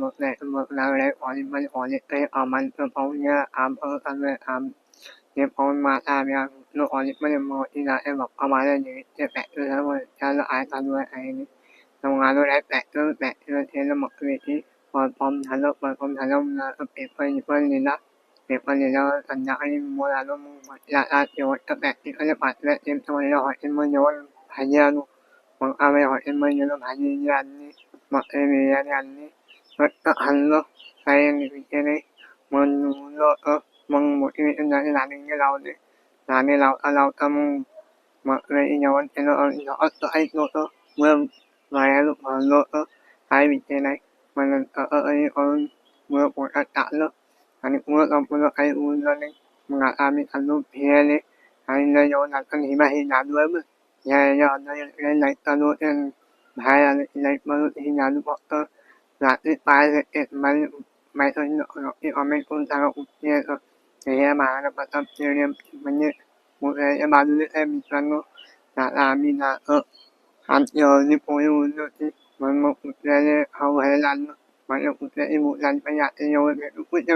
ໂລດແລະ ເບິ່ງລາວໄດ້ອອນມັນອອນເອີອາມັນເອີອອງເຍອອາມເອີອາເລີອາມເຈັບອອນມາຕາເມຍໂລດອອນມັນເອີອອີລາເອີບັກອາມາໄດ້ເຈັບແປະເອີແລ້ວຈາລະອາຍຕາດ້ວຍໄອນີ້ ໂຮງງານໂລດໄດ້ແປະເອີແປະເອີເທລະມັກເວທີ ປອນປອມທັນໂລດປອນປອມທັນໂລດເອີເປັນເພິ່ນເພິ່ນນີ້ນະ Pep Guardiola ສັນຍາໃຫ້ໂມລາໂລ Lazio ກັບແອັດຕິໂກ ມາດຣິດ ແລະ ເຕັມຕົວໃນຮອຍເອັນເມໂຍ ພາຍາໂນ ບັງອາໄວ້ຮອຍເອັນເມໂຍ ພາຍານນີ້ ມາເອເມຍານນີ້ ເອີ ອັນໂລ ໄຊເອເນ ມັນໂລ ເອີ ມັງໝົດອີເອັນນານນີ້ລາວເລີ ລາວເລີ ລາວຕາມ ມາເອເມຍານນີ້ ເອີ ອັນໂລ ໄອໂລ ເອີ ເມືອງ Vaya Lupa Road ເອີ ໄອວິເຈໄນ ມັນ ເອີ ເອີ ເອີ ເອີ ເມືອງໂອອາຕາໂລ ອັນນີ້ໂອລາໂອລາໄອໂອລານີ້ ມັນອາມີອັນໂລເພເລ ອັນນີ້ໂຍນອັນນີ້ມາເຮັດງານດ້ວຍເບິ່ງ ຍາຍານາຍານາຍຕາໂລເອັນ ໄທອັນໄລມາເຮັດງານບໍ່ເອີ ລາຕິປາຍເອັດມັນ ໄມໂຕໂນ ເອອອເມນໂອນທາໂອເອ ເອ ເຮມາ ແລະ ປະຈຳເຈເຣມ ມັນເຍ Mutlulus, Ebalulus, Mitano, Salamina, Ancelotti, Poyunuti, Marmo, Mutlele, Hauhelan, Mario, Mutlele, Mulan, Payat, Eyo, Mutlele,